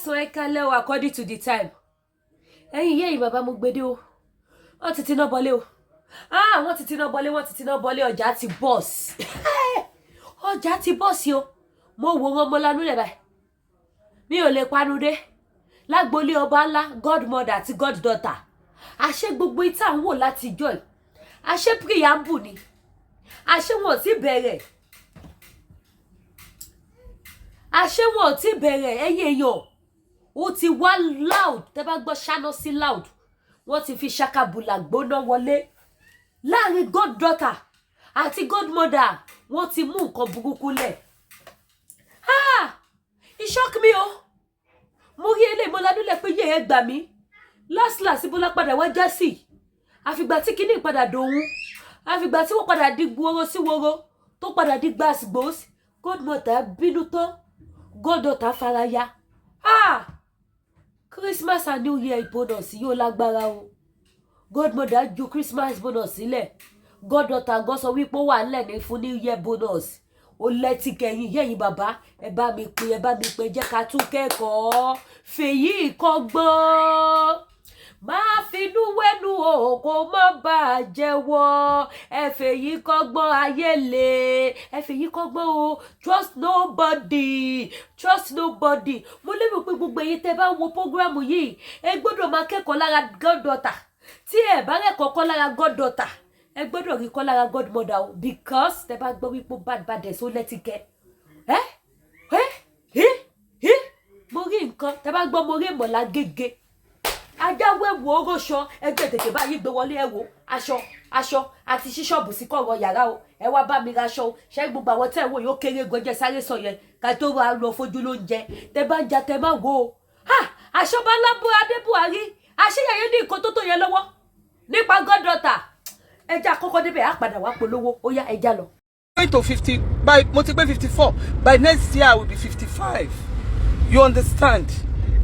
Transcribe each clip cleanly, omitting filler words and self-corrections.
Káàsán, ẹ kálẹ́ o, according to the time. Ẹ̀yin ìyá yìí, bàbá, mo gbede o. Wọ́n ti tiná bọlé o. Ah, wọ́n ti tiná bọlé, wọ́n ti tiná bọlé. Ọjà ti burst, ọjà ti burst o. Mo wò wọn, mo lanú lẹ̀ báyìí, mi ò lè panu dé. Lágbolé ọba ńlá, godmother àti goddaughter, àṣé gbogbo ìta ń wò láti jọ ẹ̀, àṣé preamble ni, àṣé wọn ò tí bẹ̀rẹ̀, àṣé wọn ò tí bẹ̀rẹ̀. Ẹ̀yin èèyàn, ó ti wá loud. Tẹ́ bá gbọ́ ṣáná sí loud, wọ́n ti fi ṣakabùlà gbóná wọlé láàrin goddaughter àti godmother. Wọ́n ti mú nǹkan burúkú lẹ̀. Ah, it shock me o. Mo rí eléyìí, mo lanúlẹ̀ pé yé, ẹ gbà mí. Last last, ibo la padà wá já sí? Àfìgbà tí kinní padà dòun, àfìgbà tí wọ́n padà di gbòòrò sí woro, tó padà di gbàsgbòs. Godmother bínú tán, goddaughter faraya. Ah, Christmas and New Year bonus yóò lágbára o. Godmother ju Christmas bonus sílẹ̀, goddaughter gan sọ wípé ó wà nílẹ̀ ní fún New Year bonus. Ó lẹ́tí kẹyìn yẹ́yìn. Bàbá, ẹ bá mi pè, ẹ bá mi pè, jẹ́ ká tún kẹ́kọ̀ọ́ fèyí kọ́gbọ́n. Máa finú wẹ́nu o, kó má bà á jẹ́wọ́. Ẹ fèyí kọ́gbọ́n, ayé lè. Ẹ fèyí kọ́gbọ́n o. Trust nobody, trust nobody. Mo lérò pé gbogbo èyí tẹ́ bá ń wo program yìí, ẹ gbọ́dọ̀ máa kẹ́kọ̀ọ́ lára goddaughter. Tí ẹ bá rẹ̀ kọ́kọ́ lára goddaughter, ẹ gbọ́dọ̀ rí kọ́ lára godmother o, because tẹ́ bá gbọ́ wípé bad bad ẹ̀ só lẹ́tìkẹ́. Ẹ ẹ ẹ ẹ, mo rí nǹkan. Tẹ́ bá gbọ́, mo rí ìmọ̀lá gègé ajáwé wo oróṣọ ẹgbẹ́ tètè báyìí gbé wọlé. Ẹ wo aṣọ, aṣọ àti ṣíṣọ́ọ̀bù sí kọ̀rọ̀ yàrá o. Ẹ wá bá mi raṣọ o. Ṣé gbogbo àwọn tẹ́ ẹ wò yóò kéré gan? Sáré sọ yẹn ká tó wá lọ fojú lóúnjẹ. Tẹ́ bá ń ja, tẹ́ má wò ó. Ha, aṣọ bá lábú adé Buhari, àṣeyẹyẹ ní nǹkan tó tó yẹn lọ́wọ́ nípa goddaughter. Ẹja àkọ́kọ́ débẹ̀, á padà wá polówó. Ó yá, ẹja lọ. Going to 50 by, mo ti pé 54. By next year I will be 55, you understand?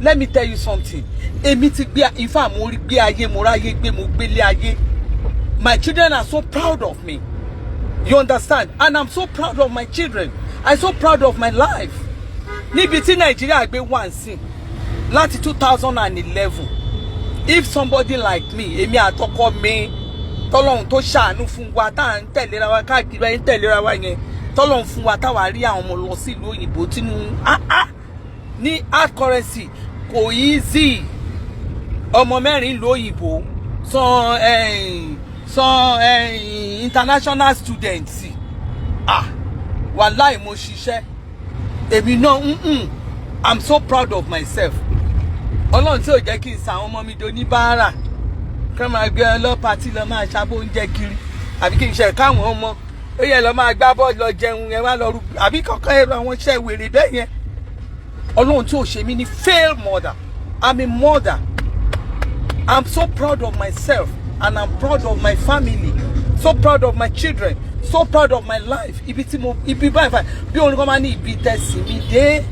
Let me tell you something. Èmi ti gbé ifá, mo rí gbé ayé, mo ráyé gbé, mo gbélé ayé. My children are so proud of me, you understand? And I'm so proud of my children. I'm so proud of my life. Níbi tí Nàìjíríà gbé wá sí láti 2011, if somebody like me, èmi àtọkọ mi, tọ́lọ́run tó ṣàánú fún wa, tá à ń tẹ̀léra wa káàkiri ẹ̀ ń tẹ̀léra wa yẹn, tọ́lọ́run fún wa, táwa rí àwọn ọmọ lọ sílùú òyìnbó tínú ah ah ní hard currency, kò easy. Ọmọ mẹ́rin ìlú òyìnbó, san international students. Ah, wàláì, mo ṣiṣẹ́ èmi náà. I'm so proud of myself. Ọlọ́run tí ò jẹ́ kí n sa àwọn ọmọ mi do ní báárà, kí wọ́n máa gbé ọ lọ party, lọ máa ṣàbò oúnjẹ kiri, àbí kí n ṣe káwọn ọmọ ó yẹ lọ máa gbá bọ́ọ̀lù, lọ jẹun yẹn, wá lọ rú, àbí kankan ẹ̀rọ àwọn iṣẹ́ wèrè bẹ́ẹ̀ yẹn. Ọlọ́run tí ò ṣe mí ní fail mother. I'm a mother. I'm so proud of myself and I'm proud of my family, so proud of my children, so proud of my life. Ibi tí mo ibi báyìí báyìí, bí orin kan máa ní ibi tẹ̀sí mi dé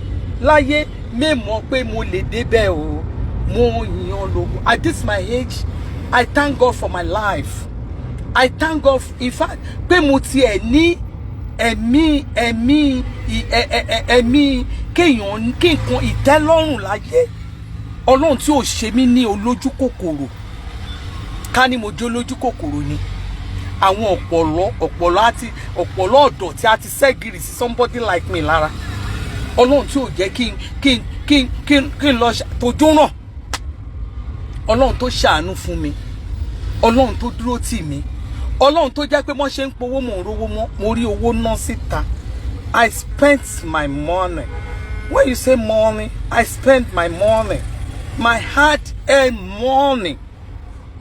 láyé, mẹ́mọ̀ pé mo lè débẹ̀ o. Mo yàn lógo. At this my age, I thank God for my life. I thank God, in fact, pé mo tiẹ̀ ní ẹ̀mí kéèyàn kí nǹkan ìtẹ́lọ́rùn láyé. Ọlọ́run tí ò ṣe mí ní olójú kòkòrò. Ká ní mo jẹ́ olójú kòkòrò ni, àwọn ọ̀pọ̀lọ́ ọ̀pọ̀lọ́ àti ọ̀pọ̀lọ́ ọ̀dọ̀ tí a ti ṣẹ́gìrì sí somebody like me lára. Ọlọ́run tí ò jẹ́ kí n lọ tójú ràn. Ọlọ́run tó ṣàánú fún mi, Ọlọ́run tó dúró tì mí, Ọlọ́run tó jẹ́ pé wọ́n ṣe ń powó, mò ń rówó mọ́, mo rí owó ná síta. I spent my money. When you say money, I spent my money, my hard earned money.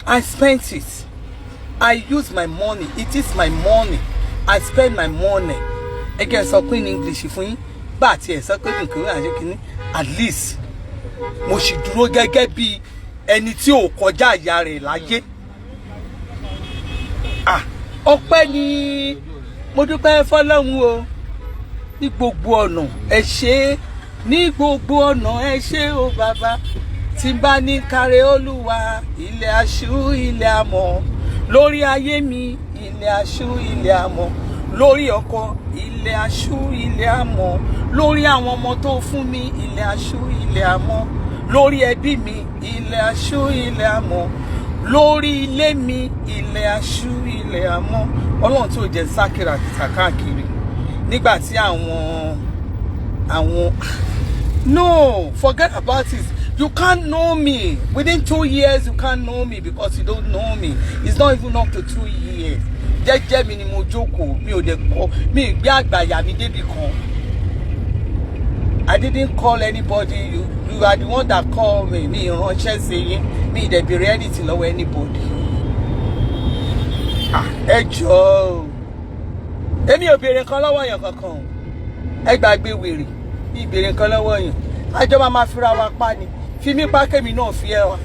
I spent it. I use my money. It is my money. I spend my money. Ẹ jẹ́ sọ pé ní English fún yín bá àti ẹ̀ sọ pé nǹkan àṣẹ kìíní. At least mo sì dúró gẹ́gẹ́ bí ẹni tí ò kọjá ìyá rẹ̀ láyé. Ah, ọpẹ́ ni mo dúpẹ́ fọlọ́run o ní gbogbo ọ̀nà. Ẹ ṣé ní gbogbo ọ̀nà, ẹ ṣé o bàbá. Tí n bá ní kárẹ́ Olúwa, ilẹ̀ aṣú, ilẹ̀ àmọ́ lórí ayé mi, ilẹ̀ aṣú, ilẹ̀ àmọ́. Lórí ọkọ, ilẹ̀ aṣú, ilẹ̀ àmọ́. Lórí àwọn ọmọ tó fún mi, ilẹ̀ aṣú, ilẹ̀ àmọ́. Lórí ẹbí mi, ilẹ̀ aṣú, ilẹ̀ àmọ́. Lórí ilé mi, ilẹ̀ aṣú, ilẹ̀ àmọ́. Ọlọ́run tó jẹ́ sákìrà káàkiri nígbà tí àwọn no, forget about it. You can't know me within 2 years. You can't know me because you don't know me. It's not even up to 2 years. Jẹ́jẹ́ mi ni mo jókòó, mi ò dẹ̀ kọ́ mi ì gbé àgbàyà mi débì kan. I didn't call anybody. You are the one that call me. Mi ìránṣẹ́ sí yín, mi ì dẹ̀ béèrè anything lọ́wọ́ anybody. Ah, ẹ jọ̀ọ́ o, èmi ò béèrè nǹkan lọ́wọ́ yẹn kankan o. Ẹ gbàgbé wèrè, mi ì béèrè nǹkan lọ́wọ́ yẹn. Àjọ máa ma fira wa pa ni. Fi mí pa kémi náà fi ẹ́ wa.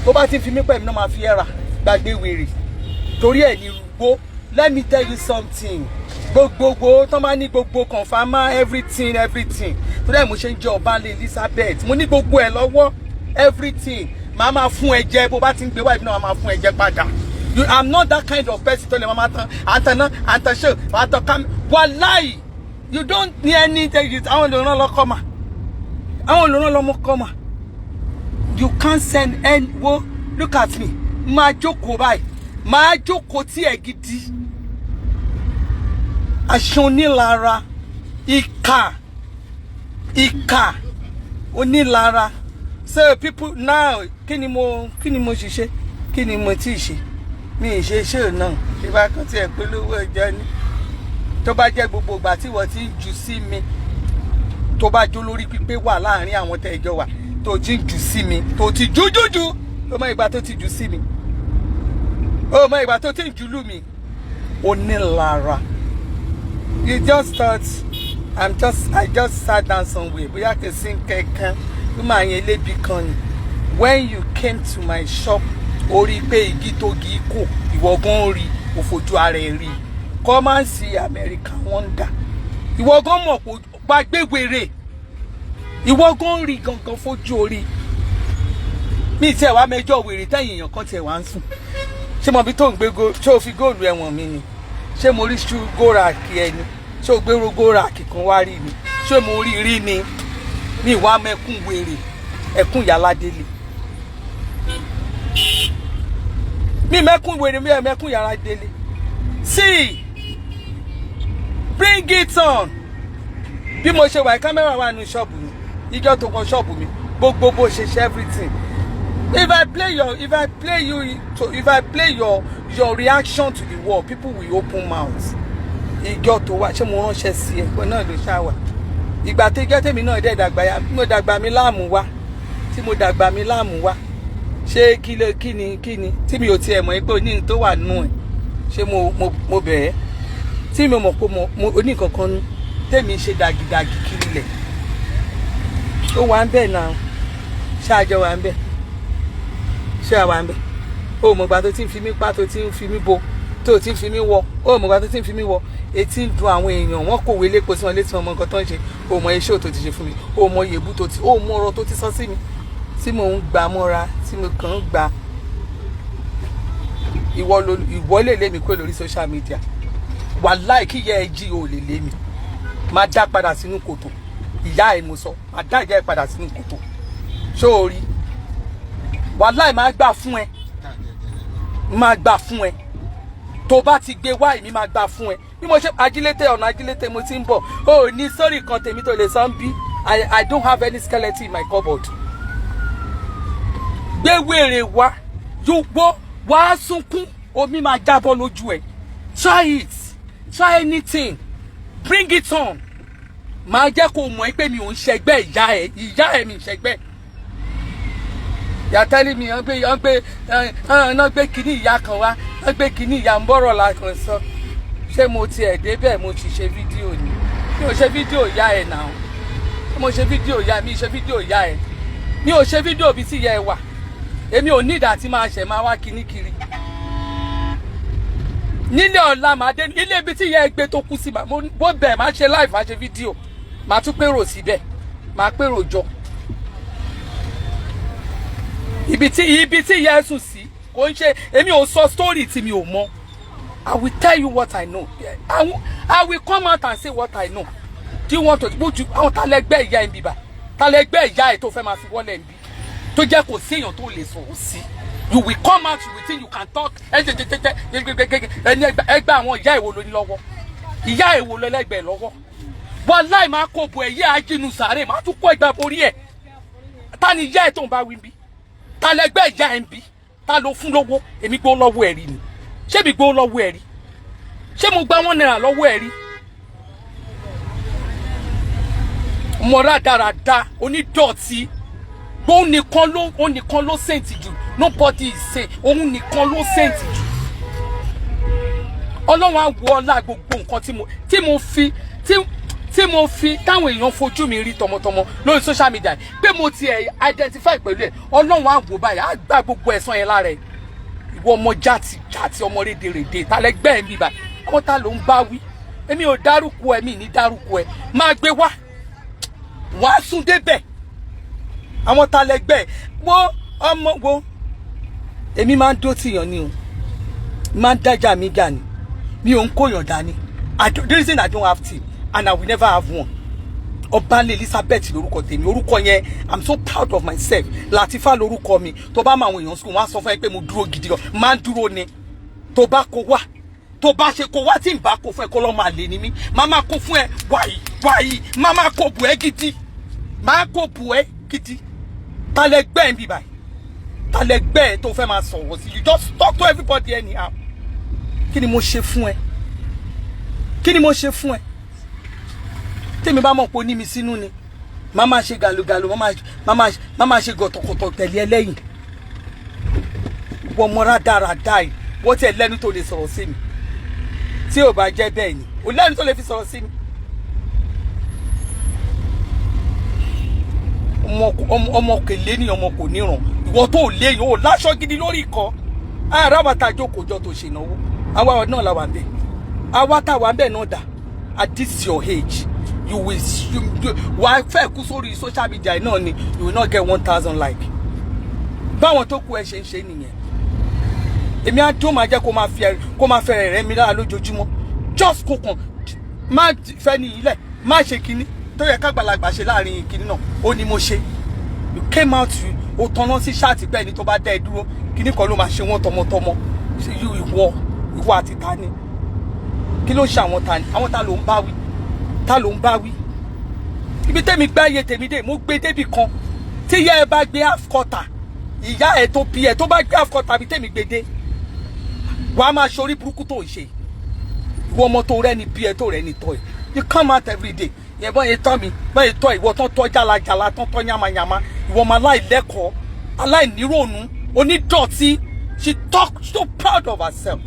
Tó bá ti fi mí pa, èmi náà máa fi ẹ́ rà. Gbàgbé wèrè torí ẹ̀ ní rúgbó. Let me tell you something. Gbogbogbò tó máa ní gbogbo confirm everything, everything. Torí ẹ̀ mo ṣe ń jẹ́ ọba Elizabeth. Mo ní gbogbo ẹ̀ lọ́wọ́, everything. Màá máa fún ẹ jẹ. Bó bá ti ń gbé wá, ìbí náà máa fún ẹ jẹ padà. You, I'm not that kind of person tó lè máa tán àtàná àtàṣe àtàkàm. Wàláì, you don't need anything. Àwọn olùrànlọ́ lọ́kọ́ mà, àwọn olùrànlọ́ mọ́ kọ́ mà. You can't send any wo. Look at me. Máa jókòó báyìí, máa jókòó tí ẹ gidi. Aṣọ onílara, ìkà, ìkà onílara. So people now, kí ni mo ṣiṣẹ́? Kí ni mo ti ṣe? Mi ì ṣe ṣé náà. Ṣé bá kan tiẹ̀ polówó ọjà ni? Tó bá jẹ́ gbogbo ìgbà tí wọ́n ti ń jù sí mi, tó bá jó lórí pípé wà láàrin àwọn tẹ́ ẹjọ́ wà, tó ti ń jù sí mi, tó ti jù jù jù, ó mọ ìgbà tó ti jù sí mi, ó mọ ìgbà tó ti ń jù lù mí. Onílara. You just thought I just sat down somewhere, bóyá kò sí kankan bí màá yẹn lébi kan ni. When you came to my shop, ó rí i pé igi tó gi kò, ìwọ gan rí, ò fojú ara ẹ rí. Come and see American Wonder. Ìwọ gan mọ̀ pé gbàgbé wèrè. Ìwọ gan rí gangan fojú orí mi. Tiẹ̀ wá mẹjọ wèrè tẹ̀yìn èèyàn kan tiẹ̀ wá ń sùn. Ṣé mo bí tó ń gbé go? Ṣé o fi góòlù ẹ̀wọ̀n mi ni? Ṣé mo rí ṣú góòràkì ẹni? Ṣé o gbérò góòràkì kan wá rí mi? Ṣé mo rí rí ni? Mi wá mẹ́kún wèrè, ẹkún yàrá délé. Mi mẹ́kún wèrè, mi mẹ́kún yàrá délé. See, bring it on. Bí mo ṣe wà, kámẹ́rà wà nínú ṣọ́ọ̀bù mi. Ìjọ tó kan ṣọ́ọ̀bù mi, gbogbo bó ṣe ṣe everything. If I play you to if I play your reaction to the world, people will open mouth. Ìjọ tó wà, ṣé mo ránṣẹ́ sí ẹ pé náà ló ṣáà wà? Ìgbà tó jẹ́ tèmi náà dẹ̀ dàgbà ya, mo dàgbà mi láàmú wá, tí mo dàgbà mi láàmú wá, ṣé kí ló kí ni tí mi ò tiẹ̀ mọ̀ pé oní tó wà nù ẹ̀? Ṣé mo bẹ̀ ẹ́ tí mi mọ̀ pé mo oní kankan nú tèmi ṣe dàgìdàgì kiri lẹ̀? Ó wà ń bẹ̀ náà. Ṣáàjọ wà ń bẹ̀? Ṣé àwa ń bẹ̀? Ó mọ̀ gbà tó ti ń fi mí pa, tó ti ń fi mí bo, tó ti ń fi mí wọ. Ó mọ̀ gbà tó ti ń fi mí wọ. Etí ń dun àwọn èèyàn, wọn kò wélé po sí wọn létí. Wọn mọ nǹkan tó ń ṣe. Ó mọ iṣẹ́ tó ti ṣe fún mi, ó mọ iyèbú tó ti, ó mọ ọ̀rọ̀ tó ti sọ sí mi tí mò ń gbà mọ́ra, tí mo kàn ń gbà. Ìwọ ló, ìwọ lè lé mi kúrò lórí social media. Wàláì, kí ìyá ẹ jí, o lè lé mi. Máa dá padà sínú kòtò ìyá ẹ. Mo sọ, máa dá ìyá ẹ padà sínú kòtò. Ṣó o rí? Wàláì, máa gbà fún ẹ, máa gbà fún ẹ. Tó bá ti gbé wá, èmi máa gbà fún ẹ. Bí mo ṣe ajílété, ọ̀nà ajílété mo ti ń bọ̀. Ó ní sórí kan tèmi tó lè sọ ń bí. I don't have any skeleton in my cupboard. Gbé wèrè wá, yóò gbọ́, wàá sunkún, omi máa jábọ́ lójú ẹ. Try it, try anything, bring it on. Máa jẹ́ kó mọ̀ pé mi ò ń ṣẹgbẹ́ ìyá ẹ. Ìyá ẹ, mi ń ṣẹgbẹ́. You are telling me wọ́n gbé wọ́n gbé kinní ìyá kan wá, wọ́n gbé kinní ìyá ń bọ̀rọ̀ la kan sọ. Ṣé mo tiẹ̀ débẹ̀? Mo ti ṣe fídíò ni. Mi ò ṣe fídíò ìyá ẹ̀ náà. Mo ṣe fídíò ìyá mi? Ṣe fídíò ìyá ẹ̀? Mi ò ṣe fídíò bí tí ìyá ẹ wà. Èmi ò ní ìdá tí máa ṣẹ̀ máa wá kíní kiri nílé ọ̀la. Máa dé ilé ibi tí ìyá ẹ gbé tó kú sí, bó bẹ̀, máa ṣe live, máa ṣe fídíò, máa tún pèrò síbẹ̀, máa pèrò jọ. Ibi tí ìyá ẹ sùn sí, kò ń ṣe èmi ò sọ story tí mi ò mọ. I will tell you what I know. I will come out and say what I know. Do you want to bójú àwọn ta lẹgbẹ́ ìyá ẹ̀ ń bíbà, ta lẹgbẹ́ ìyá ẹ̀ tó fẹ́ máa fi wọ́lẹ̀ ń bí, tó jẹ́ kò sí èèyàn tó lè sọ̀rọ̀ sí? You will come out, you will think you can talk. Ẹ jẹ jẹ jẹ jẹ ẹni ẹgbẹ́ àwọn ìyá ìwo ló ní lọ́wọ́, ìyá ìwo ló lẹ́gbẹ̀ẹ́ lọ́wọ́. Wàláì, máa kó bo ẹ̀yẹ́ ajínú sàárè, máa tún kó ẹgbẹ́ borí ẹ̀. Ta ni ìyá ẹ̀ tó ń bá wí bí? Ta lẹgbẹ́ ìyá ẹ̀ ń bí? Ta ló fún lówó? Èmi gbó lọ́wọ́ ẹ̀ rí ni? Ṣé mi gbó lọ́wọ́ ẹ̀ rí? Ṣé mo gba ₦1 lọ́wọ́ ẹ̀ rí? Ọmọ rádaràda, onídọ̀tí. Òun nìkan ló saint jù. Nobody is saint. Òun nìkan ló saint jù. Ọlọ́run á wọ ọlá gbogbo nǹkan tí mo fi tí mo fi táwọn èèyàn fojú mi rí tọmọtọmọ lórí social media pé mo ti ẹ̀ identify pẹ̀lú ẹ̀. Ọlọ́run á wò báyìí, á gbá gbogbo ẹ̀san yẹn lára ẹ̀. Ìwọ ọmọ játi játi, ọmọ rédèrèdè, ta lẹgbẹ́ ẹ̀ ń bíbá? Àwọn ta ló ń bá wí? Èmi ò dárúkọ ẹ̀, mi ní dárúkọ ẹ̀. Máa gbé wá, wàá sún débẹ̀. Àwọn ta lẹgbẹ́ ẹ̀? Wo ọmọ wo, èmi máa ń dó tìyàn ni o, máa ń dájà mi gà ni, mi ò ń kóyàn dání. The reason I don't have team and I will never have one, Ọbalẹ̀ Elizabeth lórúkọ tèmi. Orúkọ yẹn, I'm so proud of myself. Latifa lórúkọ mi. Tó bá máa àwọn èèyàn sùn, wọn á sọ fún ẹ pé mo dúró gidi gan, máa ń dúró ni. Tó bá kó wá, tó bá ṣe kó wá, tí n bá kó fún ẹ, kó lọ́ máa lè ní mí. Máa máa kó fún ẹ wàyí wàyí, máa máa kó bù ẹ gidi, máa kó bù ẹ gidi. Ta lẹ gbẹ́ ẹ̀ ń bí báyìí? Ta lẹ gbẹ́ ẹ tó fẹ́ máa sọ̀rọ̀ sí? You just talk to everybody anyhow. Kí ni mo ṣe fún ẹ? Kí ni mo ṣe fún ẹ? Tèmi bá mọ̀ pé ó ní mi sínú ni, má máa ṣe gàlùgàlù, má máa ṣe gọ̀tọ̀gọ̀tọ̀ tẹ̀lé ẹ lẹ́yìn. Wọ́n mọ rádaràda yìí, wọ́n tiẹ̀ lẹ́nu tó lè sọ̀rọ̀ sí mi. Tí ò bá jẹ́ bẹ́ẹ̀ ni, ò lẹ́nu tó lè fi sọ̀rọ̀ sí mi. Ọmọ kèlé ní ọmọ kò níran. Ìwọ tó léyìn ò láṣọ gidi lórí ikọ ara wa tá a jókòó jọ tó ṣènáwó, àwa náà la wà ń bẹ, àwa tá a wà ń bẹ náà dà. At this your age, you will you, you wà á fẹ́ kú sórí social media náà ni, you will not get 1,000 like. Báwọn tó kú ẹ ṣe ń ṣe nìyẹn. Èmi á dún, máa jẹ́ kó máa fi kó máa fẹ́rẹ̀ rẹ́ mi lára lójoojúmọ́. Just kó kàn má fẹ́ ní ilẹ̀, má ṣe kinní tó yẹ kágbàlagbà ṣe láàrin kinní náà, ó ní mo ṣe. You came out, ó tanná sí ṣáàtì pé ẹni tó bá dá ẹ dúró, kinní kan ló máa ṣe wọ́n tọmọtọmọ. Ìwọ àti ta ni? Kí ló ṣe àwọn ta ni? Àwọn ta ló ń bá wí? Ta ló ń bá wí? Ibi tẹ́mi gbá iye tèmi dé, mo gbé débì kan. Tí ìyá ẹ bá gbé half quarter, ìyá ẹ tó bí ẹ tó bá gbé half quarter bí tèmi gbé dé, wàá máa ṣorí burúkú tó ń ṣe. Ìwọ ọmọ tó rẹ́ni bí ẹ tó rẹ́ni tọ́ ẹ, you come out every day yẹn. Bọ́n yẹn tọ́ mi, bọ́n yẹn tọ́ ìwọ tán, tọ́ jálajàla tán, tọ́ yamayama. Ìwọ ọmọ aláìlẹ́kọ̀ọ́, aláìníròònú, onídọ̀tí. She talk so proud of herself.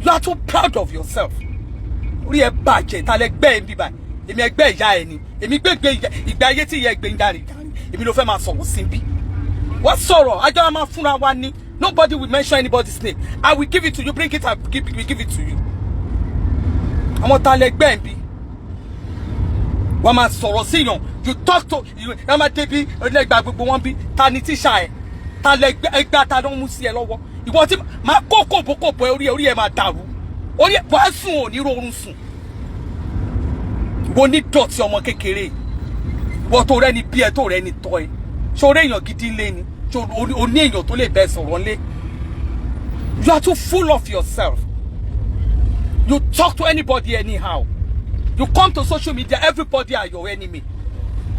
You are too proud of yourself. Orí ẹ bàjẹ́. Ta lẹ gbẹ́ ẹ ń bíbá? Èmi ẹgbẹ́ ìyá ẹ ni. Èmi gbégbé ìgbé ayé tí ìyá ẹ gbé ń darí darí. Èmi ló fẹ́ máa sọ̀rọ̀ sí bí wọ́n sọ̀rọ̀. Àjọ máa fúnra wa ní. Nobody will mention anybody's name. I will give it to you. Bring it and we give it to you. Àwọn ta lẹ gbẹ́ ẹ ń bí? Wọ́n máa sọ̀rọ̀ sí yàn. You talk to you. Ẹ máa débi ẹlẹ́gbàá gbogbo wọn bí. Ta ni tíṣà ẹ? Ta lẹ ẹgbẹ́? Ta ló ń mú sí ẹ lọ́wọ́? Ìwọ tí máa kó kòbókòbó ẹ, orí ẹ máa dàrú. Orí ẹ wàá sùn, ò ní rọrùn sùn. Ìwọ ní dọ̀tí ọmọ kékeré, ìwọ tó rẹ́ni bí ẹ tó rẹ́ni tọ́ ẹ, ṣé orí èèyàn gidi ńlé ni? Ṣé o ní èèyàn tó lè bẹ sọ̀rọ̀ ńlé? You are too full of yourself. You talk to anybody anyhow. You come to social media, everybody are your enemy.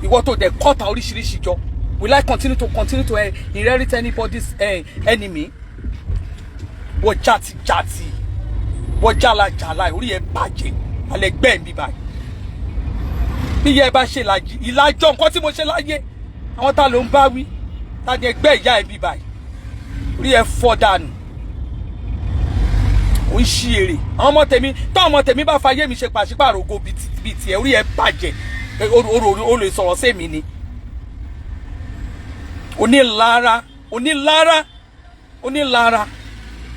Ìwọ tó dẹ̀ kọ́ta oríṣiríṣi jọ, will I continue to inherit anybody's enemy? Wọ́n jàtijàti, wọ́n jàlajàla, orí ẹ̀ bàjẹ́. Alẹ́ gbẹ́ mi báyìí, bí ìyá ẹ bá ṣe làjì ìlàjọ nǹkan tí mo ṣe láyé. Àwọn ta ló ń bá wí? Ta ni ẹgbẹ́ ìyá ẹ bí báyìí? Orí ẹ fọ́ dànù. Ò ń ṣí èrè. Àwọn ọmọ tèmi, táwọn ọmọ tèmi bá fayé mi ṣe pàṣípàrọ̀ ògo bíi tiẹ̀, orí ẹ bàjẹ́. O lè sọ̀rọ̀ sí mi ni. Onílara, onílara, onílara.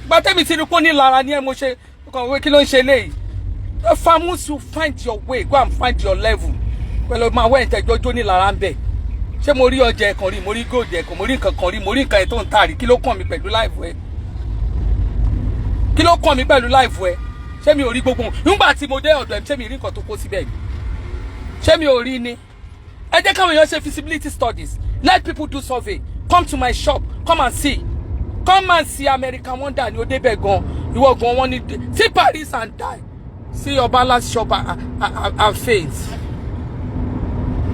Gbàtẹ́mi ti rí pé onílara ni ẹ, mo ṣe kàn wé. Kí ló ń ṣe léyìí? Famus, you find your way, go and find your level. Pẹ̀lú máa wẹ́ ìtẹ́jọ́jọ́ nílara ń bẹ̀. Ṣé mo rí ọjà ẹ̀kan rí? Mo rí gold ẹ̀kan, mo rí nǹkan kan rí, mo rí nǹkan ẹ̀ tó ń tà rí. Kí ló kàn mí pẹ̀lú life ẹ̀? Kí ló kàn mí pẹ̀lú life ẹ? Ṣé mi ò rí gbogbo nígbà tí mo dé ọ̀dọ̀ ẹ̀? Ṣé mi rí nǹkan tó kó síbẹ̀ ni? Ṣé mi ò rí ni? Ẹ jẹ́ káwọn èèyàn ṣe feasibility studies. Let people do survey. Come to my shop, come and see, come and see. American Wonder ni ó débẹ̀ gan. Ìwọ gan, wọ́n ní see Paris and die, see Ọbańlá shop and faint.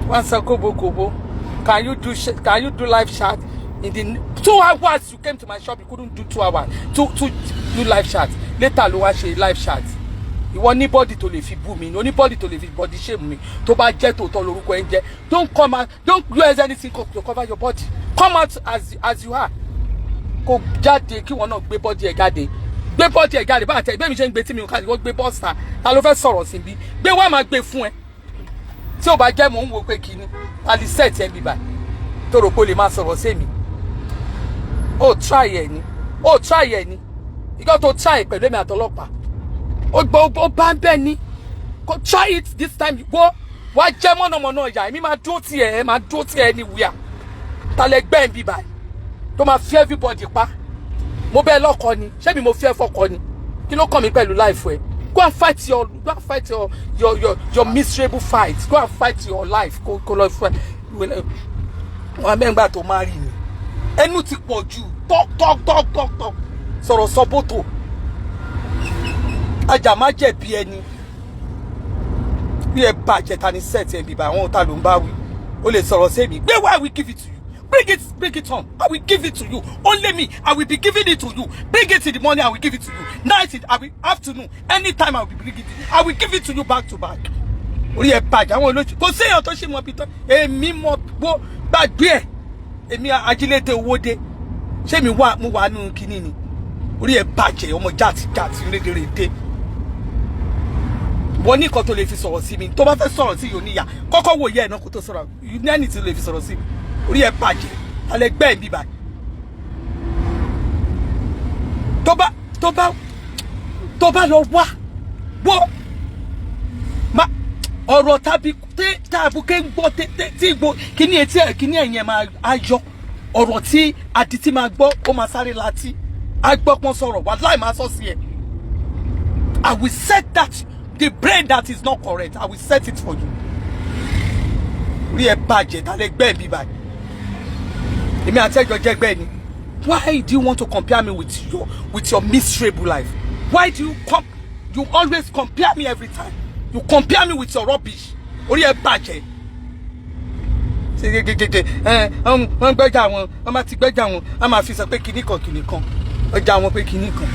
Wọ́n sọ kóbókóbó. Can you do live chat in the 2 hours you came to my shop? You couldn't do 2 hours to do live chat. Later ló wá ṣe live chat. Ìwọ ní body tó lè fi bú mi, ní body tó lè fi body shame mi. Tó bá jẹ́ tòótọ́ lórúkọ ẹ̀ ń jẹ́, don't come out, don't use anything to cover your body. Come out as you are. Kó jáde, kí wọn náà gbé body ẹ̀ jáde, gbé body ẹ̀ jáde. Bá àtẹ ìgbé mi ṣe ń gbé tí mi ò ká, ìwọ gbé bọ́ọ̀sà. Ta ló fẹ́ sọ̀rọ̀ sí bí? Gbé wá, máa gbé fún ẹ. Tí ò bá jẹ́ mò ń wo pé kíní aliset ẹ̀ ń bíbà tó rò pé o lè máa sọ̀rọ̀ sí mi. Ó try ẹ̀ ni, ó try ẹ̀ ni. Ìgbà tó try pẹ̀lú èmi àtọlọ́pàá, ó gbọ́, ó bá ń bẹ́ ni. Go try it this time. Wo, wá jẹ́ mọ̀nàmọ́ná ìyá. Èmi máa dúró tiẹ̀, ẹ máa dúró tiẹ̀ ní wíyà. Ta lẹ gbẹ́ ń bíbà tó máa fi everybody pa? Mo bẹ́ẹ̀ lọ́kọ ni? Ṣé mi mo fi ẹ́ fọkọ ni? Kí ló kàn mí pẹ̀lú life ẹ? Go and fight your miserable fight. Go and fight your life. Kó lọ fún ẹ wọn abẹ́ngbà tó máa rí ni. Ẹnu ti pọ̀ jù. Talk, talk, talk, talk, talk. Sọ̀rọ̀ sọ bótò ajá má jẹ̀bi ẹni bí ẹ bàjẹ́. Ta ni set ẹ bíbá àwọn? Ta ló ń bá wí? O lè sọ̀rọ̀ sí mi. Gbé wá, I will give it to you. Bring it, bring it on. I will give it to you. Only me, I will be giving it to you. Bring it in the morning, I will give it to you. Night, I will, afternoon, anytime I will be bringing it. I will give it to you back to back. Orí ẹ bàjẹ́. Àwọn olóṣù kò séèyàn tó ṣe mọ bí tán. Èmi mọ gbó, gbàgbé ẹ. Èmi ajílété owó dé. Ṣé mi wà, mo wà nínú kinní ni? Orí ẹ bàjẹ́. Ọmọ jáàtì jáàtì rédèrèdè. Wọ́n ní nǹkan tó lè fi sọ̀rọ̀ sí mi. Tó bá fẹ́ sọ̀rọ̀ sí yòó níyà, kọ́kọ́ wò yẹ ẹ̀ náà kó tó sọ̀rọ̀. Ní ẹni tí lè fi sọ̀rọ̀ sí mi. Orí ẹ bàjẹ́. Alẹ́ gbẹ́ mi báyìí. Tó bá lọ wá wọ́ ma ọ̀rọ̀ tàbí tàbùkẹ́ ń gbọ́ tí gbọ́ kíní etí ẹ̀, kíní ẹ̀yìn ẹ̀ máa ayọ̀. Ọ̀rọ̀ tí adití máa gbọ́, ó máa sáré láti agbọ́pọ́n sọ̀rọ̀ wà láì máa sọ sí ẹ̀. I will set that, the brain that is not correct, I will set it for you. Orí ẹ bàjẹ́. Tálẹ́ gbẹ́ mi báyìí? Èmi àti ẹjọ́ jẹ́gbẹ́ ni. Why do you want to compare me with your miserable life? Why do you come, you always compare me? Every time you compare me with your rubbish. Orí ẹ bàjẹ́. Ṣe gègègè ẹ? Wọ́n gbẹ́jà wọn, wọ́n bá ti gbẹ́jà wọn, wọ́n máa fi sọ pé kinní kan, kinní kan, ọjà wọn pé kinní kan.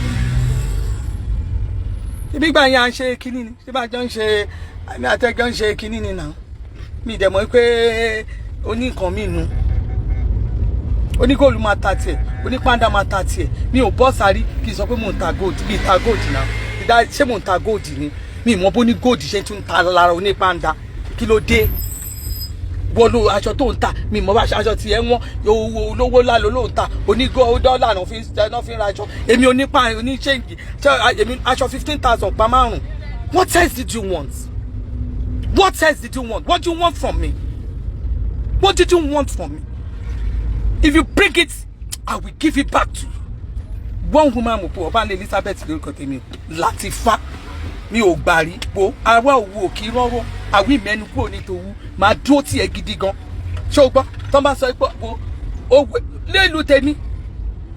Ibi gbà yẹn à ń ṣe kinní ni. Ṣé bá jọ ń ṣe, àmì àtẹ́jọ́ ń ṣe kinní ni náà. Mi dẹ̀ mọ̀ pé oní nǹkan mi nu. Onígóòlù máa ta tiẹ̀, onípáńdà máa ta tiẹ̀. Mi ò bọ́ sáré kí n sọ pé mò ń ta gold. Mi ta gold náà. Ṣé mò ń ta gold ni? Mi mọ bó ní gold ṣe tún ta lára onípáńdà. Kí ló dé? Wọ́n lo aṣọ tó ń ta. Mi mọ bá aṣọ tiẹ̀ wọ́n. Owó olówó lálọ́ ló ń ta. Onígó dọ́là náà fi ń ra aṣọ. Èmi onípa oníṣẹ́ǹgì, èmi aṣọ 15,000 pa márùn. What else did you want? What else did you want? What do you want from me? What did you want from me? If you bring it, I will give it back to you. One woman mo pe Ọbalẹ̀ Elizabeth lórúkọ tèmi. Latifa mi ò gbà rí po àwa òwú òkì rọ́rọ́ àwí mẹ́nu kúrò ní tòwú. Máa dúró tiẹ̀ gidi gan. Ṣé o gbọ́? Tọ́ bá sọ pé wo owó lélu tèmi,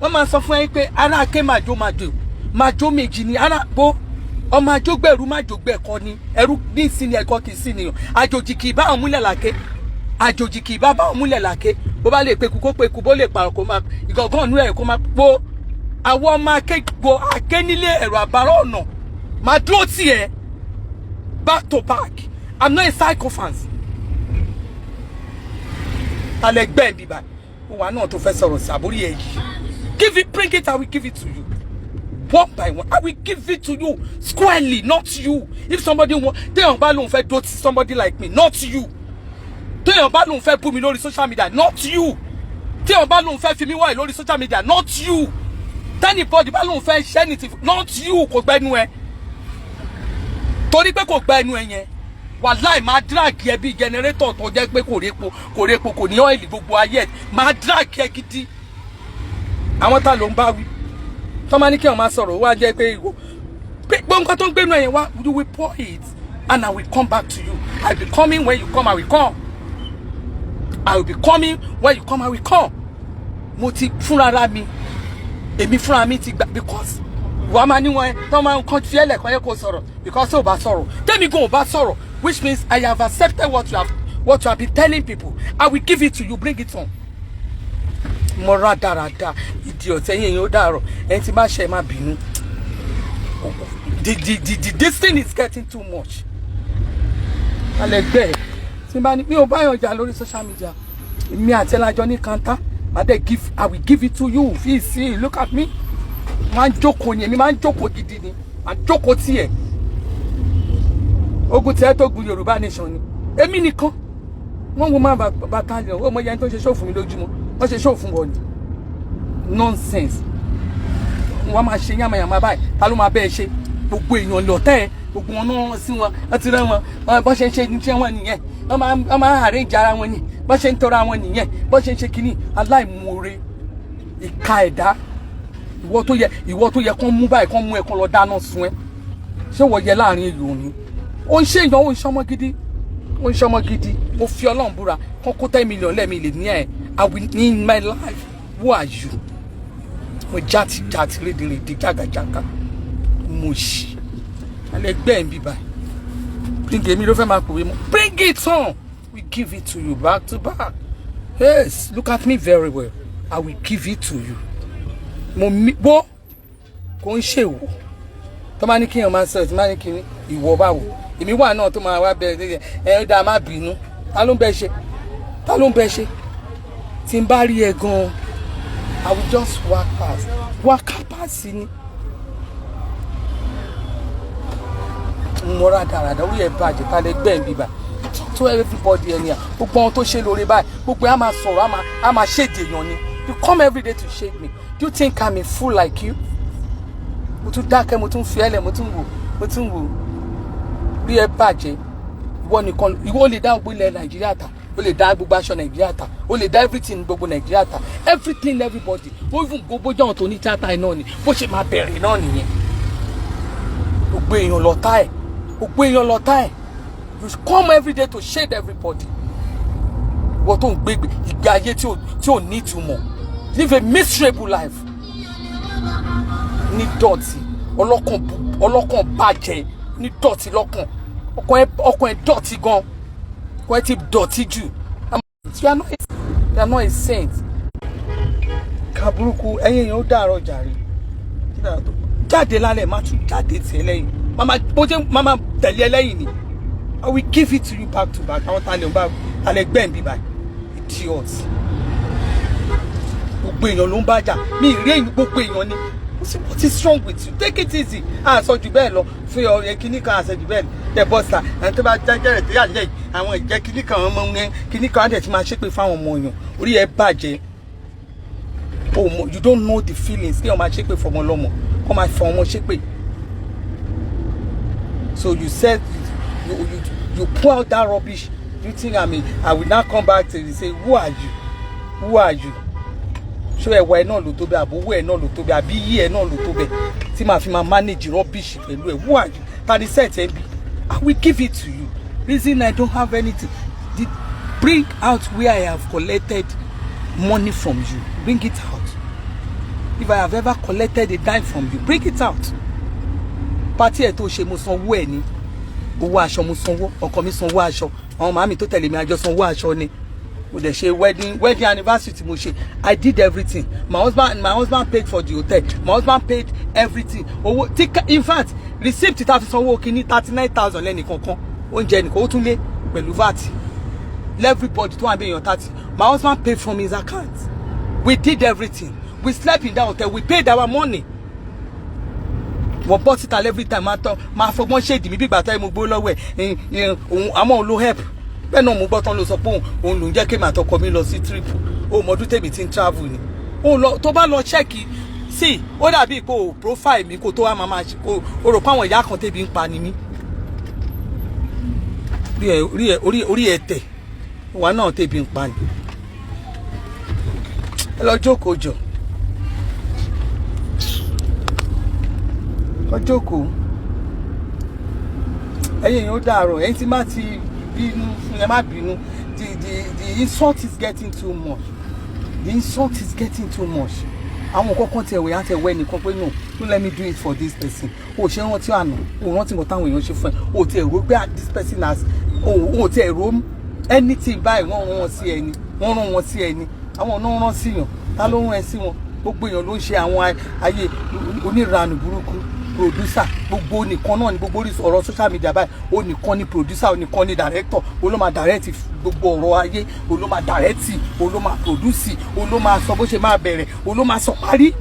wọ́n máa sọ fún ẹ pé ara ké màjò màjò màjò méjì ni ara bo ọmọ àjọgbẹ̀rú májògbẹ̀kọ ni ẹrú ní ìsinmi ẹ̀kọ́ kì í sí nìyàn. Àjòjì kì í bá àwọn múlẹ̀ làké, àjòjì kì í bá báwọn múlẹ̀ làké. Bó bá lè peku, kó peku. Bó lè pààrọ̀, kó máa ìgàngán nú ẹ̀, kó máa po àwọn ọmọ akégbò akénílé ẹ̀rọ àbárọ̀ ọ̀nà. Máa dúró tiẹ̀ back to back. I'm not a sycophant. Alẹ́ gbẹ́ mi báyìí, ó wà náà tó fẹ́ sọ̀rọ̀ sí àbórí ẹ̀ yìí. Give it, bring it, I will give it to you one by one. I will give it to you squarely. Not you. If somebody want, téèyàn bá lóun fẹ́ dó ti somebody like me, not you. Téèyàn bá lóun fẹ́ bú mi lórí social media, not you. Téèyàn bá lóun fẹ́ fi mí wáyé lórí social media, not you. Tí anybody bá lóun fẹ́ ṣẹ́ ní ti, not you. Kò gbẹ́nu ẹ, torí pé kò gba ẹnu ẹ yẹn, wàláì, máa drag ẹ bíi generator tó jẹ́ pé kò répo, kò répo, kò ní oil. Gbogbo ayé ẹ, máa drag ẹ gidi. Àwọn tá ló ń bá wí? Tó máa ní kí wọ́n máa sọ̀rọ̀, ó wá jẹ́ pé ìwọ pé gbogbo nǹkan tó ń gbénu ẹ̀yìn wá, you will pour it and I will come back to you. I will be coming when you come, I will come. I will be coming when you come, I will come. Mo ti fúnra ra mi, èmi fúnra mi ti gbà, because wàá máa ní wọn tó máa ń kàn fi ẹlẹ̀ kan yẹ kó sọ̀rọ̀, because tó o bá sọ̀rọ̀, tẹ́mi gan ò bá sọ̀rọ̀, which means I have accepted what you have been telling people. I will give it to you. Bring it on. Mo rà dáradára ìdí ọ̀tẹ̀ yẹn yẹn. Ó dàrọ̀. Ẹni tí bá ṣe, má bínú. The this thing is getting too much. Alẹ́ gbẹ́ tí n bá ní mi ò báyọ̀ jà lórí social media, èmi àti ẹlájọ ní kanta. Ma dẹ̀ give, I will give it to you. Fi see, look at me. Máa ń jókòó ni, èmi máa ń jókòó gidi ni, máa ń jókòó tiẹ̀. Ogun tiẹ̀ tó gun Yorùbá nation ni èmi nìkan. Wọ́n wo máa battalion, ó mọ yẹn tó ń ṣe show fún mi lójúmọ́. Wọ́n ṣe show fún wọn ni. Nonsense. Wọ́n máa ṣe yàmàyàmà báyìí. Ta ló máa bẹ́ẹ̀ ṣe? Gbogbo èèyàn lọ́tẹ̀ ẹ̀, gbogbo wọn náà sí wọn, wọ́n ti rẹ́ wọn. Bọ́n ṣe ń ṣe ní wọn nìyẹn. Wọ́n máa arrange ara wọn ni. Bọ́n ṣe ń tọrọ àwọn nìyẹn, bọ́n ṣe ń ṣe kínní. Aláìmoore, ìka ẹ̀dá. Ìwọ tó yẹ kán mú báyìí, kán mú ẹ, kán lọ dáná sun ẹ. Ṣé wọ́n yẹ láàrin èèyàn ni? Ó ń ṣe èèyàn, ó ń ṣọmọ gidi, ó ń ṣọmọ gidi. Mo fi Ọlọ́run búra, kán kó 10 million lẹ́ẹ̀mí lè ní ẹ̀. I will in my life. Who are you? Mo jáde jáde, rédèrèdè, jágàjágà. Mo ṣì alẹ́ gbẹ́ ẹ̀ ń bí báyìí. Bring, èmi ló fẹ́ máa pòwe mọ́. Bring it on. We give it to you back to back. Yes, look at me very well. I will give it to you. Mo mi bó kò ń ṣèwò tó máa ní kí èèyàn máa sọ, tó máa ní kí ìwọ báwo. Èmi wà náà tó máa wá bẹ̀rẹ̀ ẹ. Ó dáa, má bínú. Ta ló ń bẹ ṣe? Ta ló ń bẹ ṣe? Tí n bá rí ẹ gan, I will just walk past, walk past ni. Mọ́ra dáradára, orí ẹ̀ bàjẹ́. Ta lẹ gbẹ́ ń bíbà? Talk to everybody. Ẹni à gbogbo ohun tó ṣe lóore báyìí, gbogbo ẹ̀ á máa sọ̀rọ̀, á máa ṣèdè èèyàn ni. You come every day to shade me. Do you think I'm a fool like you? Mo tún dákẹ́, mo tún fi ẹ́lẹ̀, mo tún wò, mo tún wò. Rí ẹ bàjẹ́. Ìwọ nìkan, ìwọ lè dá gbogbo ilẹ̀ Nàìjíríà ta, ó lè dá gbogbo aṣọ Nàìjíríà ta, ó lè dá everything gbogbo Nàìjíríà ta, everything, everybody. Ó even gbogbo jọ̀hún tó ní tíátà náà ni. Bó ṣe máa bẹ̀rẹ̀ náà nìyẹn. Gbogbo èèyàn lọ́tá ẹ̀, gbogbo èèyàn lọ́tá ẹ̀. You come every day to shade everybody. Ìwọ tó ń gbé ìgbé ayé tí ò ní ìtumọ̀, live a miserable life, ní dọ̀tí ọlọ́kàn, ọlọ́kàn bàjẹ́, ní dọ̀tí lọ́kàn. Ọkàn ẹ dọ̀tí gan, ọkàn ẹ ti dọ̀tí jù. You are not a saint. Kàbúrúkú. Ẹ̀yin èèyàn, ó dàárọ̀ jàre. Jáde lálẹ́, má tún jáde tiẹ̀ lẹ́yìn. Mama bó jẹ́, mama tẹ̀lé ẹ lẹ́yìn ni. I will give it to you back to back. Àwọn talẹ̀ ń bá talẹ̀ gbẹ̀ ń bí báyìí. Idiot. Gbogbo èèyàn ló ń bá jà. Mi ì rí èèyàn, gbogbo èèyàn ni. What is wrong with you? Take it easy. Àṣọ jù bẹ́ẹ̀ lọ fún ọ̀rẹ́ kínní kan, àṣọ jù bẹ́ẹ̀ lọ. Tẹ bọ́sà àwọn tó bá jẹ́jẹ́rẹ̀ tó yà lẹ́yìn àwọn ìjẹ́ kínní kan, ọmọ yẹn kínní kan á dẹ̀ ti máa ṣépè fáwọn ọmọ èèyàn. Orí ẹ bàjẹ́. Oh, you don't know the feelings. Kí wọ́n máa ṣépè fọmọ lọ́mọ, kọ́ máa fọ ọmọ ṣépè. So you said you pour out that rubbish. You think, I mean, I will now come back to you, say, "Who are you? Who are you?" Ṣé ẹwà ẹ náà ló tó bẹ́ẹ̀, àbówó ẹ náà ló tó bẹ́ẹ̀, àbí yí ẹ náà ló tó bẹ́ẹ̀ tí màá fi máa manage rubbish pẹ̀lú ẹ? Who are you? Ta ni set ẹ bí? I will give it to you. Reason I don't have anything. Bring out where I have collected money from you. Bring it out. If I have ever collected a dime from you, bring it out. Party ẹ̀ tó ṣe, mo sanwó ẹ̀ ní owó aṣọ, mo sanwó, ọkọ mi sanwó aṣọ, àwọn màmí tó tẹ̀lé mi, àjọ sanwó aṣọ ni. Mo dẹ̀ ṣe wedding anniversary tí mo ṣe. I did everything. My husband paid for the hotel. My husband paid everything. Owó tí, in fact, receipt tá a fi sanwó kínní, 39,000 lẹ́nì kankan, oúnjẹ nìkan, ó tún lé pẹ̀lú VAT. Everybody tó wà bí èèyàn 30, my husband paid from his account. We did everything. We slept in that hotel. We paid our money. Wọ́n bọ́ síta every time, máa tọ́, máa fọgbọ́n ṣèdí mi bí ìgbà táyé mo gbó lọ́wọ́ ẹ̀. Òun àmọ́ òun ló help bẹ́ẹ̀ náà. Mo gbọ́ tán ló sọ pé òun ló ń jẹ́ kémi àtọkọ mi lọ sí trip. Òun mọ̀ọ́dún tèmi ti ń travel ni òun lọ. Tó bá lọ check sí, ó dàbí kó o profile mi kó tó wá máa kó o rò pé àwọn ìyá kan tẹ́bi ń pa ni mí. Orí ẹ tẹ̀ wà náà, tẹ́bi ń pa ni. Ẹ lọ jókòó jọ. Kó jókòó. Ẹ̀yin èèyàn, ó dàárọ̀. Ẹ̀yin tí má ti bínú fún, ẹ má bínú. The insult is getting too much. The insult is getting too much. Àwọn kọ́kọ́ tiẹ̀ wẹ̀ á tẹ̀ wẹ́ nìkan pé, "No, don't let me do it for this person." O ṣe rántí àná, o rántí nǹkan táwọn èèyàn ṣe fún ẹ, o tiẹ̀ rò pé this person has, o tiẹ̀ rò anything báyìí. Wọ́n rán wọn sí ẹni, wọ́n rán wọn sí ẹni, àwọn náà rán sí yàn. Ta ló rán ẹ sí wọn? Gbogbo èèyàn ló ń ṣe àwọn ayé oníranù burúkú. Producer gbogbo nìkan náà ni gbogbo orí ọ̀rọ̀ social media báyìí. Ó nìkan ni producer, ó nìkan ni director, ó ló máa direct gbogbo ọ̀rọ̀ ayé, ó ló máa direct, ó ló máa produce, ó ló máa sọ bó ṣe máa bẹ̀rẹ̀, ó ló máa sọ parí.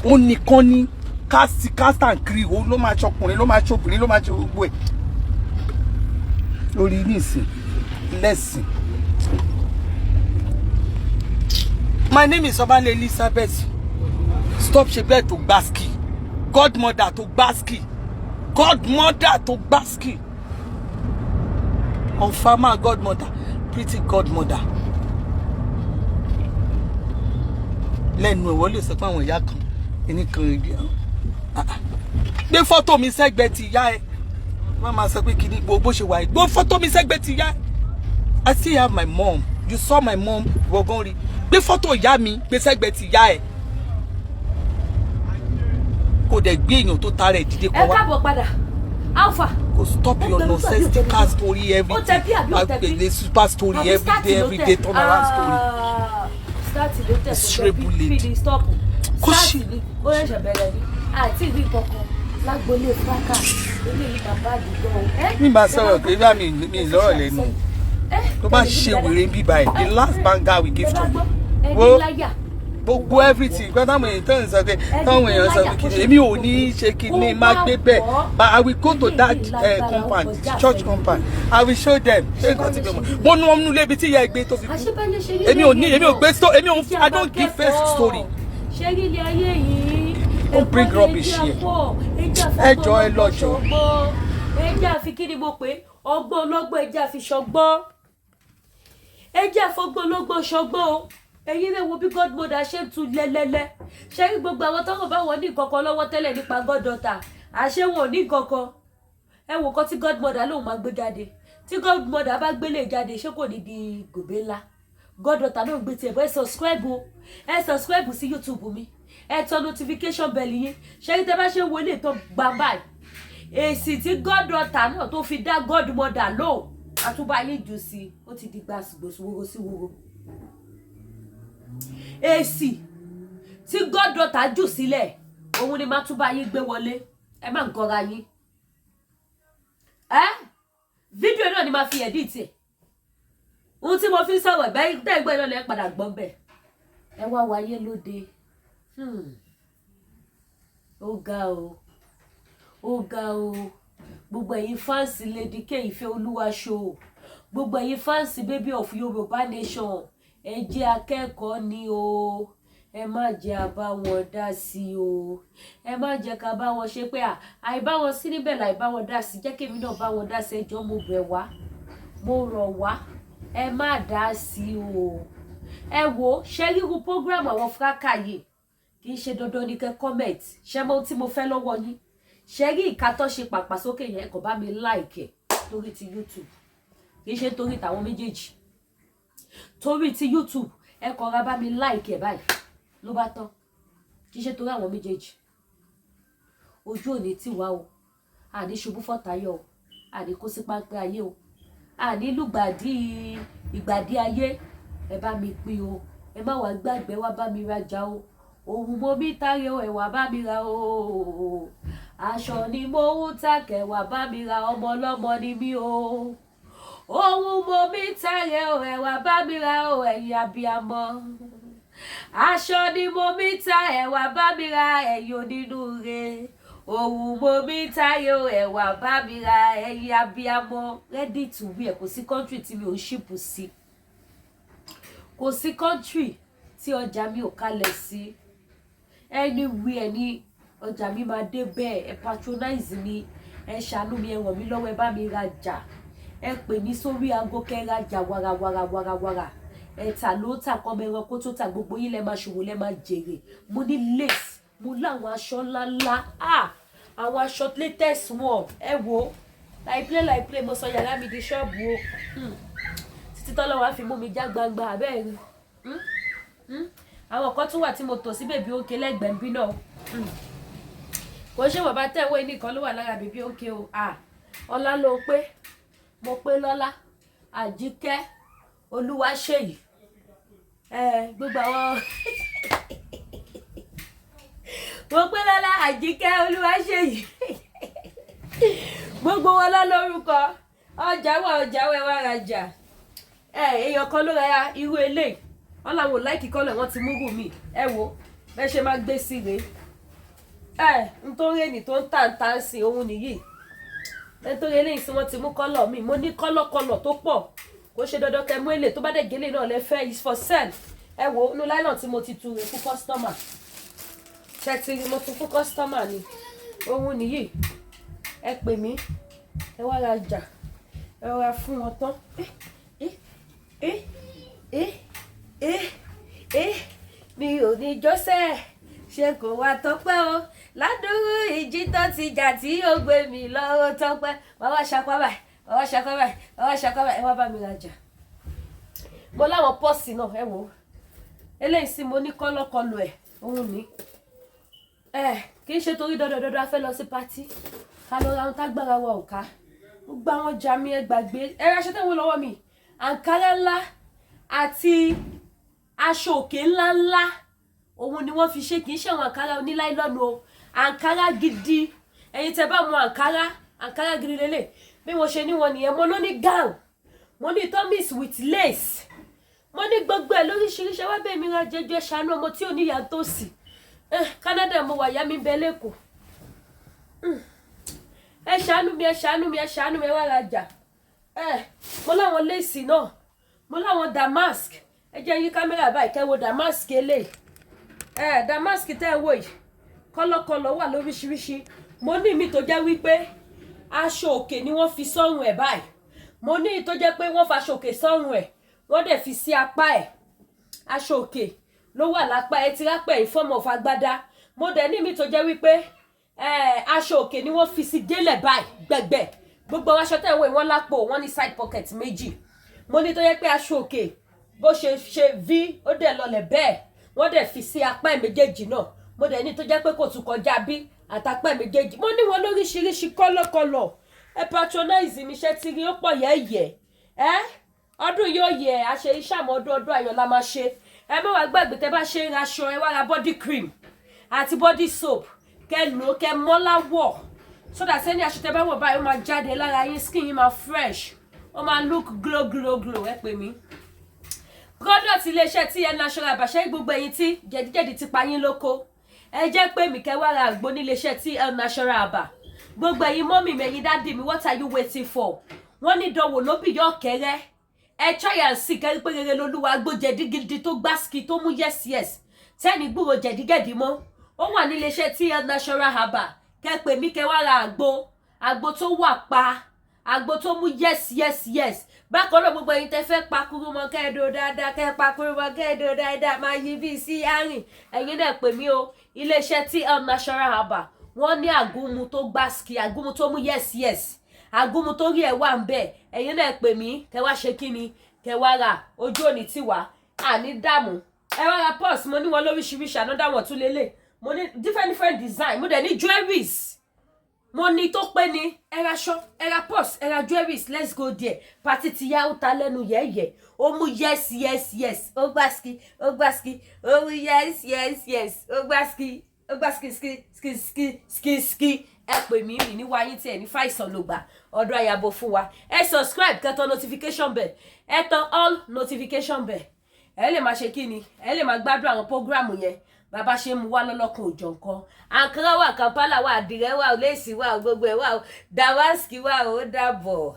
Ó nìkan ni cast and crew. Ó ló máa ṣọkùnrin, ló máa ṣobìnrin, ló máa ṣe gbogbo ẹ̀ lórí nísìn lẹ́sìn. My name is Ọbalẹ̀ Elizabeth. Stop ṣe bẹ́ẹ̀ tó gbáski. Godmother tó gbáski, godmother tó gbáski, confirmer godmother, pretty godmother. Lẹ́nu ìwọ lè sọ pé àwọn ìyá kan ẹni kan gbé fọ́tò mi sẹ́gbẹ̀ẹ́ ti ìyá ẹ. Wọ́n máa sọ pé kí ni gbogbo ṣe wà yìí. Gbé fọ́tò mi sẹ́gbẹ̀ẹ́ ti ìyá ẹ. I still have my mom. You saw my mom wọ̀gán rí. Gbé fọ́tò ìyá mi, gbé sẹ́gbẹ̀ẹ́ ti ìyá ẹ. Kò dẹ̀ gbé èèyàn tó tara ẹ̀ dìde Ẹ kọ wá. káàbọ̀ padà, alpha. Kò stop your nonsensical story. Ó tẹ bí àbí ó tẹ bí? Everything super story. Àbí Every start day, ló every tẹ̀? day turn around story. Ah, start ló tẹ̀, kò tẹ̀. Miserable bí lady. bí stop. Kò Start sí. ni ó ṣẹ̀ṣẹ̀ bẹ̀rẹ̀ ni àti ìrí kankan lágbolé fracas eléyìí, bàbá àdúgbò o. Mi máa sọ̀rọ̀ pé bá mi lọ́rọ̀ lẹ́nu tó bá ṣe wèrè ń bí báyìí. The last banger we give to you. Wo Wo. Gbogbo everything gbọ́dọ̀ táwọn èèyàn tó ń sọ pé, táwọn èèyàn sọ pé kìnìún, èmi ò ní í ṣe kìnìún má gbé bẹ́ẹ̀. But I will go to that compound, church compound. I will show them. Ṣé nǹkan tí mi mọ̀, mo nu ọmú lébi tí ìyá ẹ gbé tó fi kú. Àṣebáyé ṣe rí. Èmi ò ní, èmi ò gbé story, èmi ò, I don't give fake story. Ṣé rí ilé ayé yìí? Don't bring rubbish here. Ẹ jọ̀ọ́, ẹ lọ jọ̀ọ́. Ẹ jẹ́ àfi, kí ni mo pè é, ọgbọ́n ọlọ́gbọ́n, ẹ jẹ́ àfi ṣọgbọ́n, ẹ jẹ́ àfọgbọ́n ọlọ́gbọ́n ṣọgbọ́n o. Ẹ̀yin lè wo bí godmother ṣe ń tu lẹ́lẹ́lẹ́. Ṣé rí gbogbo àwọn tọ́kọ̀ bá wọn ní nǹkankan lọ́wọ́ tẹ́lẹ̀ nípa goddaughter? Àṣé wọn ò ní nǹkankan. Ẹ wò kọ́ tí godmother lòun máa gbé jáde. Tí godmother bá gbélé jáde, ṣé kò ní di gòbé ńlá? Goddaughter náà gbé tiẹ̀ bọ́. Ẹ subscribe o, ẹ subscribe sí YouTube mi, ẹ tọ notification bell yín. Ṣé ní tẹ́ bá ṣe ń wọlé tó gbà báyìí, èsì tí goddaughter náà tó fi dá godmother lóhùn, àtúbà yín jù sí i. Ó ti di gbàsgbòs wúro sí wúro. Èsì tí goddaughter jù sílẹ̀, òun ni má túbà yín gbé wọlé. Ẹ má gọra yín. Ẹ fídíò náà ni máa fi edit ẹ̀. Ohun tí mo fi ń sọ̀rọ̀ ẹ̀ bẹ́ẹ̀ gbẹ́ náà lẹ́ padà gbọ́n bẹ́ẹ̀. Ẹ wá wáyé lóde. Ó ga o, ó ga o. Gbogbo ẹ̀yin fans Lady K Ìfẹ́ Olúwa show, gbogbo ẹ̀yin fans Baby of Yorùbá Nation, ẹ jẹ́ akẹ́kọ̀ọ́ ni o. Ẹ má jẹ́ àbá wọn dá sí o. Ẹ má jẹ́ ká bá wọn ṣe pé àìbá wọn sí níbẹ̀ láì bá wọn dá sí. Jẹ́ kémi náà bá wọn dá sí. Ẹjọ́, mo bẹ̀ wá, mo rọ̀ wá, ẹ má dá sí o. Ẹ wo, ṣe ríru program àwọn fracas yìí, kì í ṣe dandan ní kẹ́ comment. Ṣe mọ ohun tí mo fẹ́ lọ́wọ́ yín? Ṣe rí ìka tó ṣe pàpà sókè yẹn, kò bá mi like ẹ̀ torí ti YouTube. Kì í ṣe torí tàwọn méjèèjì, torí ti YouTube. Ẹ kàn ra bá mi like ẹ̀ báyìí, ló bá tán. Kì í ṣe torí àwọn méjèèjì. Ojú òní tì wá o. Àní ṣubú fọ́tayọ̀ o, àní kó sí páńpẹ́ ayé o, àní lùgbàdì ìgbàdí ayé. Ẹ bá mi pín o. Ẹ má wàá gbàgbé wá bá mi rajà o. Òun mo mi táyé o, ẹ wá bá mi ra o. Aṣọ ni mo ń tà, kẹwàá bá mi ra. Ọmọ ọlọ́mọ ni mí o. Òun mo mi táyé o, ẹ wá bá mi ra o. Ẹ̀yin abiyamọ, aṣọ ni mo mi ta, ẹ wá bá mi ra. Ẹ̀yin onínúure, òun mo mi táyé o, ẹ wá bá mi ra. Ẹ̀yin abiyamọ, ready to wear. Kò sí country tí mi ò ship sí, kò sí country tí ọjà mi ò kalẹ̀ sí. Anywhere ní ọjà mi máa dé bẹ́ẹ̀. Ẹ patronize mi, ẹ ṣàánú mi, ẹ ràn mí lọ́wọ́, ẹ bá mi rajà. Ẹ pè mí sórí aago kẹ́ rajà warawara warawara. Ẹ tà ló tà kọ́mọ ẹranko tó tà. Gbogbo yín lẹ máa ṣòwò, lẹ máa jèrè. Mo ní lace, mo láwọn aṣọ ńláńlá. Ah, Àwọn aṣọ latest one, ẹ wo. Like play, like play, mo sọ yàrá mi di ṣọ́ọ̀bù o. Títí tọ́lọ́wọ́ á fi mú mi já gbangba abẹ́rẹ́. Àwọn kan tún wà tí mo tò sí bèbí òkè lẹ́gbẹ̀ẹ́ bí náà. Kò ṣe bàbá tẹ̀wé nìkan ló wà lára bèbí òkè o. Ọlá ló pé mo pé lọ́lá Àjíkẹ́ Olúwaṣèyí, gbogbo àwọn mo pé lọ́lá Àjíkẹ́ Olúwaṣèyí, gbogbo wọn lọ lórúkọ. Ọjà wà, ọjà wẹ wá rajà. Èèyàn kan ló ra irú eléyìí, wọn làwọn ò like colour, wọn ti mú rù mí. Ẹ wo bẹ́ẹ̀ ṣe máa gbé sí rèé. Ẹ nítorí ẹnì tó ń tà ń tà ń sìn òun nìyí, nítorí eléyìí tí wọ́n ti mú colour mi. Mo ní colour colour tó pọ̀, kò ṣe dandan kẹ́ mú èlé tó bá dẹ̀ gélé náà lẹ́fẹ́ is for sale. Ẹ wo inú nylon tí mo ti tu rè fún customer. Ṣe ti rí? Mo tún fún customer ni. Òun nìyí, ẹ pè mí, ẹ wá ra jà, ẹ ra fún wọn tán. Ẹ ẹ ẹ ẹ ẹ, mi ò ní jọ́sẹ̀ ṣe kò wá tọpẹ́ o. Ládùúrú ìjì tó ti jà tí ó gbé mi lọ́wọ́ tọpẹ́. Wàá wá ṣapá báyìí, wàá wá ṣapá báyìí, wàá wá ṣapá báyìí. Ẹ wá bá mi rajà. Mo láwọn purse náà, ẹ wò ó. Eléyìí sí mo ní colour colour ẹ̀, òun ní ẹ. Kì í ṣe torí dandan dandan a fẹ́ lọ sí party ká lọ ra ohun tágbára wa ò ká. Gbogbo àwọn ọjà mi, ẹ gbàgbé. Ẹ ra aṣọ tẹ́wọ́ lọ́wọ́ mi, àǹkárá ńlá àti aṣọ òkè ńláńlá, òun ni wọ́n fi ṣe. Kì í ṣe àwọn àǹkárá oníláìlọ́nù o, àǹkárá gidi. Ẹ̀yin tẹ́ bá mọ àǹkárá, àǹkárá gidi lélẹ̀. Bí mo ṣe ní wọn nìyẹn. Mo ló ní gown, mo ní thomas with lace, mo ní gbogbo ẹ̀ lóríṣiríṣi. Ẹ wá bẹ́ẹ̀ mi ra jẹjọ, ṣàánú ọmọ tí ò ní ìyá tó sì. Canada mo wà, yá mi bẹ lẹ́kọ̀ọ́. Ẹ ṣàánú mi, ẹ ṣàánú mi, ẹ ṣàánú mi, ẹ wá rajà. Mo láwọn lace náà, mo láwọn damask. Ẹ jẹ́ yí kámẹ́rà báyìí kẹ́ wo damask eléyìí. Damask tẹ́ ẹ wò yìí, colour colour wà lóríṣiríṣi. Mo ní mi tó jẹ́ wípé aṣọ òkè ni wọ́n fi sọ́rùn ẹ̀ báyìí. Mo ní tó jẹ́ pé wọ́n fa aṣọ òkè sọ́rùn ẹ̀, wọ́n dẹ̀ fi sí apá ẹ̀. Aṣọ òkè ló wà lápá ẹ̀ tí rápẹ̀ in form of agbádá. Mo dẹ̀ ní mi tó jẹ́ wípé aṣọ òkè ni wọ́n fi sí délẹ̀ báyìí gbẹ̀gbẹ̀. Gbogbo aṣọ tẹ̀ ń wò, wọ́n lápò, wọ́n ní side pocket méjì. Mo ní tó yẹ pé aṣọ òkè bó ṣe ṣe v, ó dẹ̀ lọlẹ̀ bẹ́ẹ̀, wọ́n dẹ̀ fi sí apá ẹ̀ méjèèjì náà. Mo dẹ̀ ní tó jẹ́ pé kò tún kọjá bí àtàpá ẹ̀ méjèèjì. Mo ní wọn lóríṣiríṣi colour colour. Ẹ patronize mi. Ṣẹ́ ti rí? Ó pọ̀ yẹ́yẹ́ ẹ́. Ọdún yóò yẹ àṣẹ iṣẹ́ àmọ́ ọdún ọdún ayọ̀ la máa ṣe. Ẹ má wàá gbàgbé, tẹ bá ṣe ń raṣọ, ẹ wá ra body cream àti body soap, kẹ lò ó, kẹ mọ́ láwọ̀, so that sẹ́ni aṣọ tẹ bá wọ̀ báyìí, ó máa jáde lára yín, skin yín máa fresh, ó máa look glow glow glow. Ẹ pè mí. Product iléeṣẹ́ TN Natural àbàṣẹ́, gbogbo ẹ̀yin tí jẹ̀díjẹ̀dí ti pa yín lóko, ẹ jẹ́ pé mi kẹ́ wá ra àgbo níléeṣẹ́ TN Natural àbà. Gbogbo ẹ̀yin mummy mi, ẹ̀yin daddy mi, what are you waiting for? Wọ́n ní dánwò ló bì yọ kẹrẹ́. Ẹ try and see kẹ́rí pé rere lolúwa. Gbó jẹ̀dígidi tó gbásíkì tó mú yes, tẹ́ni gbúrò jẹ̀dígẹ̀dí mọ́, ó wà níléeṣẹ́ TN Natural Herbal. Kẹ́ pè mí, kẹ́ wá ra àgbo, àgbo tó wà pa, àgbo tó mú yes. Bákan náà, gbogbo ẹ̀yin tẹ́ fẹ́ pakuru mọ́ kẹ́ẹ̀dọ̀ dáadáa, kẹ́ pakuru mọ́ kẹ́ẹ̀dọ̀ dáadáa, máa yí bí sí àrìn, ẹ̀yin náà pè mí o. Iléeṣẹ́ TN Natural Herbal, wọ́n ní àgúnmu tó gbásíkì, àgúnmu tó mú yes, àgúnmu tó rí ẹ̀ wà ń bẹ̀. Ẹ̀yin náà pè mí, kẹ́ wá ṣe kí ni, kẹ́ wá rà. Ojú òní tiwa, àní dààmú. Ẹ wá ra purse, mo ní wọn lóríṣiríṣi. Another one tún lélẹ̀. Mo ní different different design, mo dẹ̀ ní jewelries, mo ní tó pé ní. Ẹ ra aṣọ, ẹ ra purse, ẹ ra jewelries. Let's go there. Party ti yá, ó ta lẹ́nu yẹ́yẹ́, ó mú yes, ó gbá ski, ó gbá ski, ó mú yes, ó gbá ski, ó gbá ski ski ski ski ski ski. Ẹ pè mí, mi ní wáyé tí ẹ ní fàìsàn ló gbà. Ọdún àyàbò fún wa. Ẹ subscribe, kẹ́ tan notification bell, ẹ tan all notification bell. Ẹ lè máa ṣe kí ni, ẹ lè máa gbádùn àwọn program yẹn bàbá ṣe ń mu wá lọ́lọ́kan òjọ̀ nǹkan. Àǹkárá wà, Kampala wà, àdìrẹ́ wà, lace wà, gbogbo ẹ̀ wà, damask wà. Ó dàbọ̀.